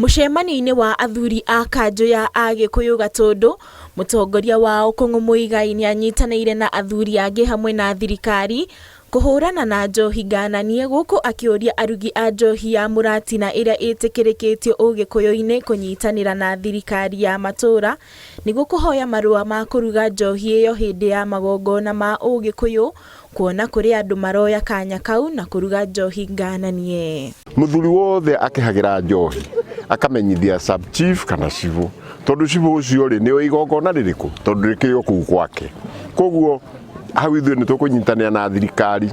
Mũcemanio-inĩ wa athuri a kanjũ ya Agĩkũyũ Gatũndũ, mũtongoria wao Kũng'ũ Mũigai nĩanyitanĩire na athuri angĩ hamwe na thirikari kũhũrana na njohi ngananie gũkũ akĩũria arugi a njohi ya mũratina ĩrĩa ĩtĩkĩrĩkĩtio ũgĩkũyũ-inĩ kũnyitanĩra na thirikari ya matũra nĩguo kũhoya marũa ma kũruga njohi ĩyo hĩndĩ ya magongona ma ũgĩkũyũ kuona kũrĩ andũ maroya kanya kau na kũruga njohi ngananie. Muthuri wothe akĩhagĩra njohi akamenyithia sub chief kana cibũ, tondũ cibũ ũcio rĩ nĩ igongona rĩrĩkũ, tondũ rĩkĩrĩ o kũu gwake. Koguo hau ithuĩ nĩ tũkũnyitanĩra na thirikari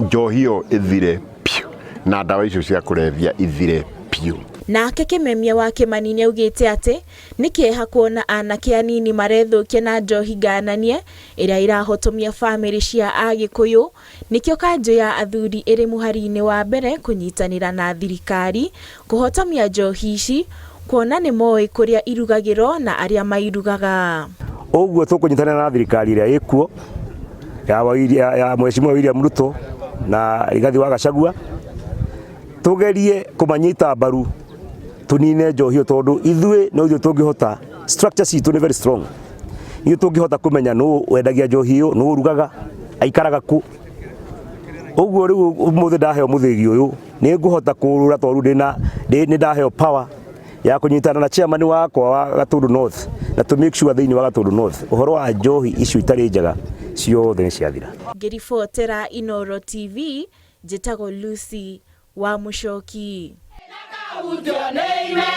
njohi ĩyo ĩthire piũ na ndawa icio cia kũrebia ithire piũ. Nake Kĩmemia wa Kĩmani nĩaugĩte atĩ nĩ kĩeha kuona anake anini marethũkia na njohi ngananie ĩrĩa ĩrahotomia bamĩrĩ cia Agĩkũyũ. Nĩkĩo kanjũ ya athuri ĩrĩ mũhari-inĩ wa mbere kũnyitanĩra na thirikari kũhotomia njohi ici kuona nĩ moĩ kũrĩa irugagĩrwo na arĩa mairugaga. Ũguo tũkũnyitanĩra na thirikari ĩrĩa ĩkuo ya Mheshimiwa William Ruto na Rigathi wa Gachagua, tugerie kũmanyita mbaru tunine njohi ĩyo, tondũ ithuĩ no ithuĩ tũngĩhota, structure citũ nĩ very strong, ithuĩ tũngĩhota kũmenya nũ wendagia njohi ĩyo, nũ ũrugaga, aikaraga kũ. Ũguo rĩu ũmũthĩ ndaheo mũthĩgi ũyũ nĩ ngũhota kũrũra, tondũ ndĩna nĩ ndaheo power ya kũnyitana na chairman wakwa wa Gatundu North na to make sure thĩinĩ wa Gatundu North ũhoro wa njohi icio itarĩ njega ciothe nĩ ciathira. Ngĩribotera Inooro TV, njĩtagwo Lucy wa Mũchoki.